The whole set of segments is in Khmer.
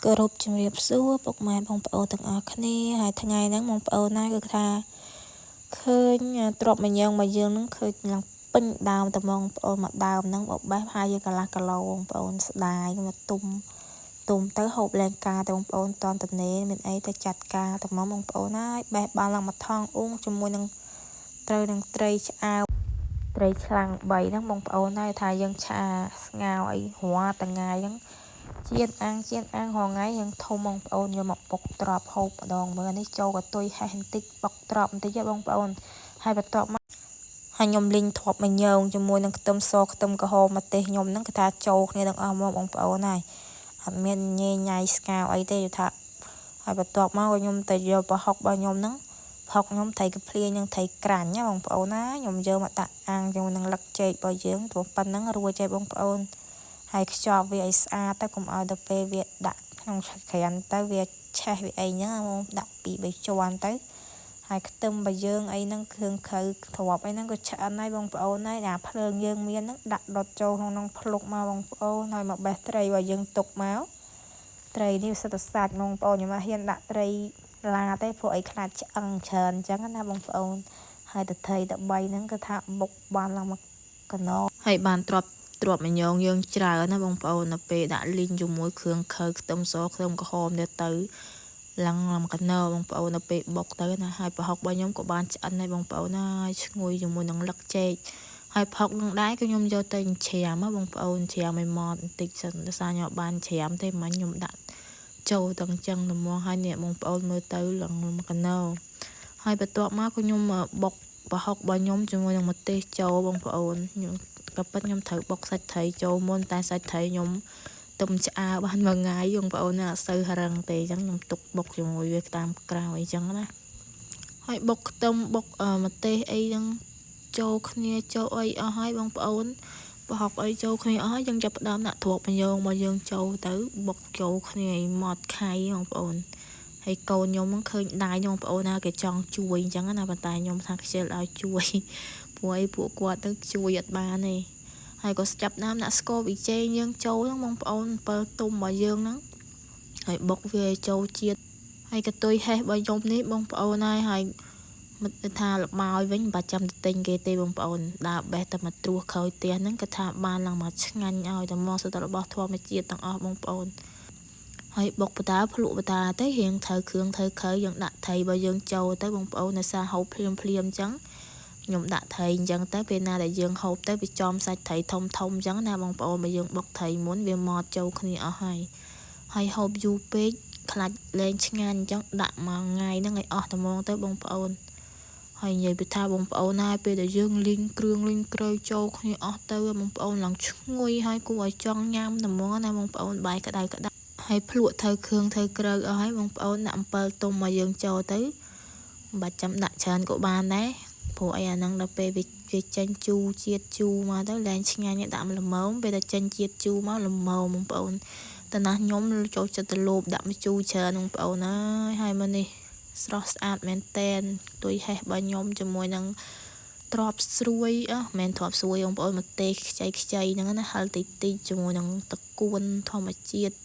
គោរពជំរាបសួរពុកម៉ែបងប្អូនទាំងអស់គ្នាហើយថ្ងៃហ្នឹងបងប្អូនណាគឺថាឃើញទ្របមញងមកយើងហ្នឹងឃើញឡើងពេញដើមតែបងប្អូនមកដើមហ្នឹងបបេះហើយយើងកន្លះគីឡូបងប្អូនស្ដាយមកទុំទុំទៅហូបលែងការទៅបងប្អូនតនតនេមានអីទៅចាត់ការតែមកបងប្អូនហើយបេះបានឡើងមួយថងអ៊ុងជាមួយនឹងត្រូវនឹងត្រីឆ្អើមត្រីឆ្លាំង3ហ្នឹងបងប្អូនហើយថាយើងឆាស្ងោរអីរាល់ថ្ងៃហ្នឹងជៀនអាំងជៀនអាំងរាល់ថ្ងៃយើងធំបងប្អូនយកមកបុកត្រប់ហូបម្ដងមើលនេះចូលកតុយហេះបន្តិចបុកត្រប់បន្តិចបងប្អូនហើយបន្ទាប់មកហើយខ្ញុំលីងទ្រាប់មួយញងជាមួយនឹងខ្ទឹមសខ្ទឹមក្រហមម្ទេសខ្ញុំហ្នឹងគឺថាចូលគ្នាទាំងអស់មកបងប្អូនហើយអត់មានញ៉ៃញ៉ៃស្កាវអីទេគឺថាហើយបន្ទាប់មកខ្ញុំទៅយកប្រហុករបស់ខ្ញុំហ្នឹងប្រហុកខ្ញុំត្រីកាភ្លានិងត្រីក្រាញ់ណាបងប្អូនណាខ្ញុំយកមកដាក់អាំងជាមួយនឹងលឹកចេករបស់យើងព្រោះប៉ុណ្ណឹងរួចហើយបងប្អូនហើយខ្ចប់វាឲ្យស្អាតទៅកុំឲ្យដល់ពេលវាដាក់ក្នុងក្រានទៅវាឆេះវាអីហ្នឹងបងដាក់ពីរបីជាន់ទៅហើយខ្ទឹមរបស់យើងអីហ្នឹងគ្រឿងក្រៅទ្រាប់អីហ្នឹងក៏ឆ្អិនហើយបងប្អូនហើយអាភ្លើងយើងមានហ្នឹងដាក់ដុតចូលក្នុងហ្នឹងភ្លុកមកបងប្អូនហើយមកបេះត្រីរបស់យើងទុកមកត្រីនេះសិតតែសាច់បងប្អូនខ្ញុំអត់ហ៊ានដាក់ត្រីឡាទេព្រោះអីខ្លាចឆ្អឹងច្រើនអញ្ចឹងណាបងប្អូនហើយតត្រីត3ហ្នឹងគឺថាបុកបានឡើងមកកណោហើយបានទ្របមញងយើងច្រើនណាបងប្អូននៅពេលដាក់លីងជាមួយគ្រឿងខើខ្ទឹមសខ្ទឹមក្រហមនេះទៅឡើងមកកណោបងប្អូននៅពេលបុកទៅណាហើយប្រហុករបស់ខ្ញុំក៏បានឆ្អិនហើយបងប្អូនណាឈ្ងុយជាមួយនឹងលឹកចេកហើយប្រហុកនឹងដែរគឺខ្ញុំយកទៅច្រាមបងប្អូនច្រាមឲ្យម៉ត់បន្តិចសិនដោយសារខ្ញុំបានច្រាមទេមិញខ្ញុំដាក់ចូលទាំងចឹងត្មងហើយអ្នកបងប្អូនមើលទៅឡើងមកកណោហើយបន្ទាប់មកក៏ខ្ញុំបុកប្រហុករបស់ខ្ញុំជាមួយនឹងម្ទេសចូលបងប្អូនខ្ញុំក៏ពិតខ្ញុំត្រូវបុកសាច់ត្រីចូលមុនតែសាច់ត្រីខ្ញុំទុំឆ្អើបានមួយថ្ងៃបងប្អូនអត់សូវរឹងទេអញ្ចឹងខ្ញុំទុកបុកជាមួយវាតាមក្រោយអញ្ចឹងណាហើយបុកខ្ទឹមបុកម្ទេសអីហ្នឹងចូលគ្នាចូលអីអស់ហើយបងប្អូនប្រហុកអីចូលគ្នាអស់ហើយយើងចាប់ផ្ដើមដាក់ទ្រាប់មញងមកយើងចូលទៅបុកចូលគ្នាឲ្យម៉ត់ខៃបងប្អូនហើយកូនខ្ញុំហ្នឹងឃើញដៃបងប្អូនណាគេចង់ជួយអញ្ចឹងណាប៉ុន្តែខ្ញុំថាខ្ជិលឲ្យជួយព្រោះអីពួកគាត់ទៅជួយអត់បានទេហើយក៏ចាប់ដើមដាក់ស្ករប៊ីចេងយើងចូលហ្នឹងបងប្អូន7ទុំរបស់យើងហ្នឹងហើយបុកវាឲ្យចូលជាតិហើយកតុយហេះរបស់ខ្ញុំនេះបងប្អូនហើយហើយមិនថាលបាយវិញមិនបាច់ចាំទៅទិញគេទេបងប្អូនដើរបេះតែមកត្រួសក្រោយផ្ទះហ្នឹងគឺថាបានឡើងមកឆ្ងាញ់ឲ្យតែមកសុទ្ធតែរបស់ធម្មជាតិទាំងអស់បងប្អូនហើយបុកបតាភ្លក់បតាទៅរៀងត្រូវគ្រឿងត្រូវក្រៅយើងដាក់ត្រីរបស់យើងចូលទៅបងប្អូននៅសារហូបភ្លាមភ្លាមអញ្ចឹងខ្ញុំដាក់ត្រីអញ្ចឹងទៅពេលណាដែលយើងហូបទៅវាចំសាច់ត្រីធំធំអញ្ចឹងណាបងប្អូនបើយើងបុកត្រីមុនវាម៉ត់ចូលគ្នាអស់ហើយហើយហូបយូរពេកខ្លាចលែងឆ្ងាញ់អញ្ចឹងដាក់មួយថ្ងៃហ្នឹងឲ្យអស់ត្មងទៅបងប្អូនហើយនិយាយពីថាបងប្អូនហើយពេលដែលយើងលីងគ្រឿងលីងក្រៅចូលគ្នាអស់ទៅបងប្អូនឡើងឈ្ងុយហើយគួរឲ្យចង់ញ៉ាំត្មងណាបងប្អូនបាយក្តៅក្តៅហើយភ្លក់ត្រូវគ្រឿងត្រូវក្រៅអស់ហើយបងប្អូនដាក់អំពិលទុំមកយើងចូលទៅមិនបាច់ចាំដាក់ច្រើនក៏បានដែរព្រោះអីអាហ្នឹងដល់ពេលវាចេញជូរជាតិជូរមកទៅលែងឆ្ងាញ់ដាក់ល្មមពេលតែចេញជាតិជូរមកល្មមបងប្អូនតើណាខ្ញុំចូលចិត្តទៅលោបដាក់ម្ជូរច្រើនបងប្អូនហើយហើយមកនេះស្រស់ស្អាតមែនតែនទុយហេះរបស់ខ្ញុំជាមួយនឹងទ្របស្រួយអឺមិនទ្របស្រួយបងប្អូនម្ទេសខ្ចីខ្ចីហ្នឹងណាហឹលតិចតិចជាមួយនឹងតកួនធម្មជាតិ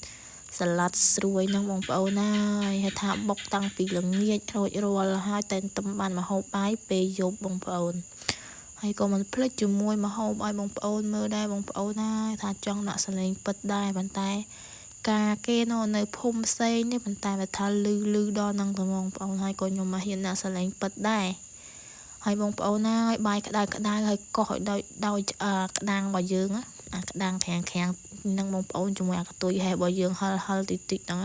សាឡាត់ស្រួយហ្នឹងបងប្អូនហើយហៅថាបុកតាំងពីល្ងាចរួចរាល់ហើយតែទំបានមកហូបបាយពេលយប់បងប្អូនហើយក៏មិនភ្លេចជាមួយមកហូបឲ្យបងប្អូនមើលដែរបងប្អូនហើយថាចង់ដាក់សលេងពិតដែរប៉ុន្តែការគេនៅភូមិផ្សេងនេះប៉ុន្តែបើថាលឺលឺដល់ហ្នឹងទៅបងប្អូនហើយក៏ខ្ញុំមកហ៊ានដាក់សលេងពិតដែរហើយបងប្អូនណាហើយបាយក្តៅក្តៅហើយកោះឲ្យដោយក្តាំងរបស់យើងអាក្តាំងក្រាំងក្រាំងនឹងបងប្អូនជាមួយអាកតុយហេះរបស់យើងហឹលហឹលតិចតិចហ្នឹង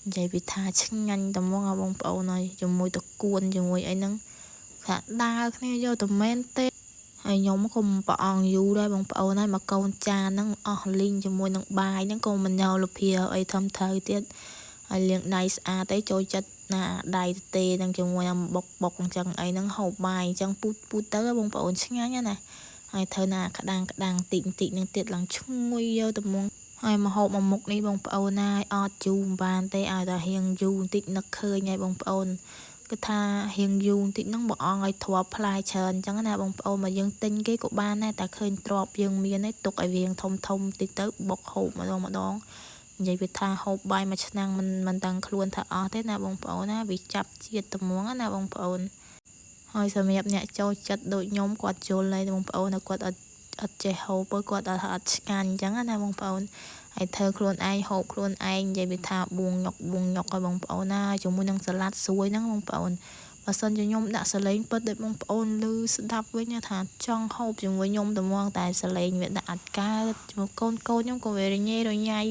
និយាយពីថាឆ្ងាញ់តែមកបងប្អូនហើយជាមួយតកួនជាមួយអីហ្នឹងថាដើរគ្នាយកតែមែនទេហើយខ្ញុំក៏ប្រអងយូរដែរបងប្អូនហើយមកកូនចានហ្នឹងអស់លីងជាមួយនឹងបាយហ្នឹងក៏មិនញោលភាអីធំត្រូវទៀតហើយលាងដៃស្អាតទេចូលចិត្តណាដៃទេនឹងជាមួយនឹងបុកបុកអញ្ចឹងអីហ្នឹងហូបបាយអញ្ចឹងពូតពូតទៅបងប្អូនឆ្ងាញ់ណាហើយត្រូវណាក្តាំងក្តាំងតិចតិចនឹងទៀតឡើងឈ្ងុយយកតែមកហើយមកហូបមកមុខនេះបងប្អូនណាអត់យូរមិនបានទេឲ្យតែរៀងយូរបន្តិចនឹកឃើញហើយបងប្អូនគឺថារៀងយូរបន្តិចហ្នឹងបងអង្គឲ្យទ្របផ្លែច្រើនអញ្ចឹងណាបងប្អូនមកយើងទិញគេក៏បានដែរតែឃើញទ្របយើងមានឯងទុកឲ្យវាធំធំតិចទៅបុកហូបម្ដងម្ដង និយាយវាថាហូបបាយមួយឆ្នាំងមិនដឹងខ្លួនថាអស់ទេណាបងប្អូនណាវាចាប់ជាតិត្មងណាបងប្អូនហើយសម្រាប់អ្នកចូលចិត្តដូចខ្ញុំគាត់យល់ហើយបងប្អូនគាត់អត់ចេះហូបគាត់អត់ឆ្ងាញ់អញ្ចឹងណាបងប្អូនហើយធ្វើខ្លួនឯងហូបខ្លួនឯងនិយាយវាថាបួងញុកបួងញុកឲ្យបងប្អូនណាជាមួយនឹងសាឡាត់ស្រួយហ្នឹងបងប្អូនបើសិនជាខ្ញុំដាក់សលេងពិតដូចបងប្អូនឮស្ដាប់វិញថាចង់ហូបជាមួយខ្ញុំត្មងតែសលេងវាដាក់អត់កើតជាមួយកូនខ្ញុំក៏វារញ៉េរញ៉ៃ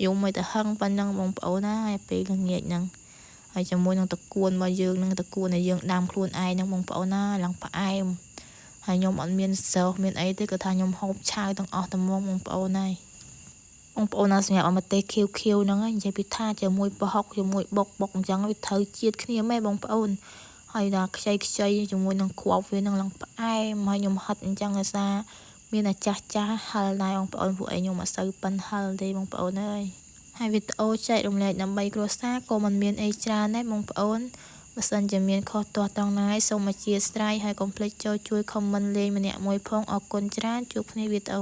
យំឲ្យទៅហឹងប៉ុណ្ណឹងបងប្អូនណាហើយពេលល្ងាចហ្នឹងហើយជាមួយនឹងតកួនរបស់យើងនឹងតកួនដែលយើងដាំខ្លួនឯងហ្នឹងបងប្អូនណាឡើងផ្អែមហើយខ្ញុំអត់មានសោសមានអីទេគាត់ថាខ្ញុំហូបឆាវទាំងអស់ត្មងបងប្អូនហើយបងប្អូនណាសម្រាប់អមទេសខៀវខៀវហ្នឹងនិយាយពីថាជាមួយប្រហុកជាមួយបុកបុកអញ្ចឹងវាត្រូវជាតិគ្នាមែនបងប្អូនហើយដល់ខ្ចីខ្ចីជាមួយនឹងគ្រាប់វានឹងឡើងផ្អែមហើយខ្ញុំហិតអញ្ចឹងដោយសារមានតែចាស់ចាស់ហិលដែរបងប្អូនពួកឯងខ្ញុំអត់សូវប៉ិនហិលទេបងប្អូនអើយហើយវីដេអូចែករំលែកដើម្បីគ្រួសារក៏មិនមានអីច្រើនដែរបងប្អូនបើសិនជាមានខុសទាស់ត្រង់ណាសូមអធ្យាស្រ័យហើយកុំភ្លេចចូលជួយ comment លេងម្នាក់មួយផងអរគុណច្រើនជួបគ្នាវីដេអូ